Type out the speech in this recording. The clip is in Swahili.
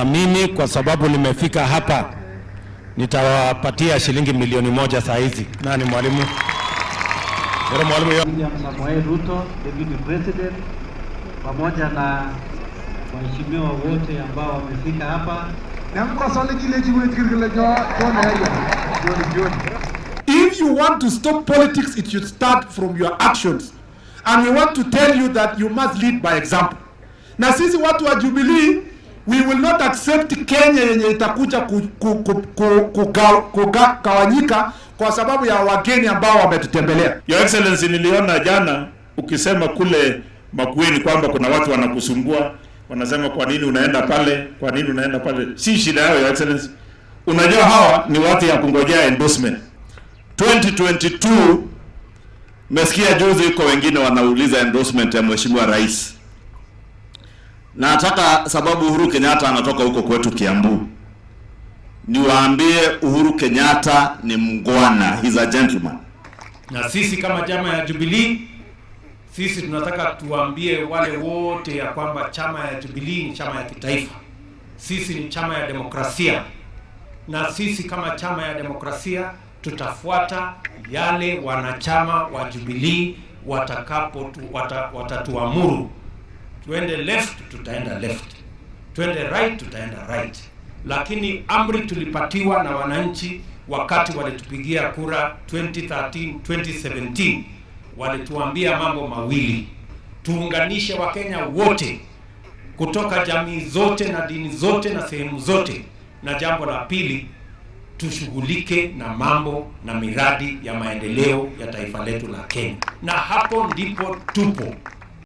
Na mimi kwa sababu nimefika hapa, nitawapatia shilingi 1 milioni saa hizi. Nani mwalimu? Yule mwalimu yo. William Samoei Ruto, Deputy President, pamoja na waheshimiwa wote ambao wamefika hapa. If you want to stop politics, it should start from your actions. And we want to tell you that you must lead by example. Na sisi watu wa Jubilee, we will not accept Kenya yenye itakuja kugawanyika kwa sababu ya wageni ambao wametutembelea. Your Excellency, niliona jana ukisema kule Makueni kwamba kuna watu wanakusumbua, wanasema kwa nini unaenda pale, kwa nini unaenda pale. Si shida yao, Your Excellency. Unajua hawa ni watu ya kungojea endorsement. 2022 mesikia juzi iko wengine wanauliza endorsement ya Mheshimiwa Rais. Nataka sababu Uhuru Kenyatta anatoka huko kwetu Kiambu, niwaambie Uhuru Kenyatta ni mungwana, he's a gentleman. Na sisi kama chama ya Jubilee, sisi tunataka tuambie wale wote ya kwamba chama ya Jubilee ni chama ya kitaifa. Sisi ni chama ya demokrasia, na sisi kama chama ya demokrasia tutafuata yale wanachama wa Jubilee watakapo watatuamuru. Tuende left, tutaenda left, tuende right, tutaenda right. Lakini amri tulipatiwa na wananchi wakati walitupigia kura 2013 2017, walituambia mambo mawili: tuunganishe Wakenya wote kutoka jamii zote na dini zote na sehemu zote, na jambo la pili tushughulike na mambo na miradi ya maendeleo ya taifa letu la Kenya, na hapo ndipo tupo.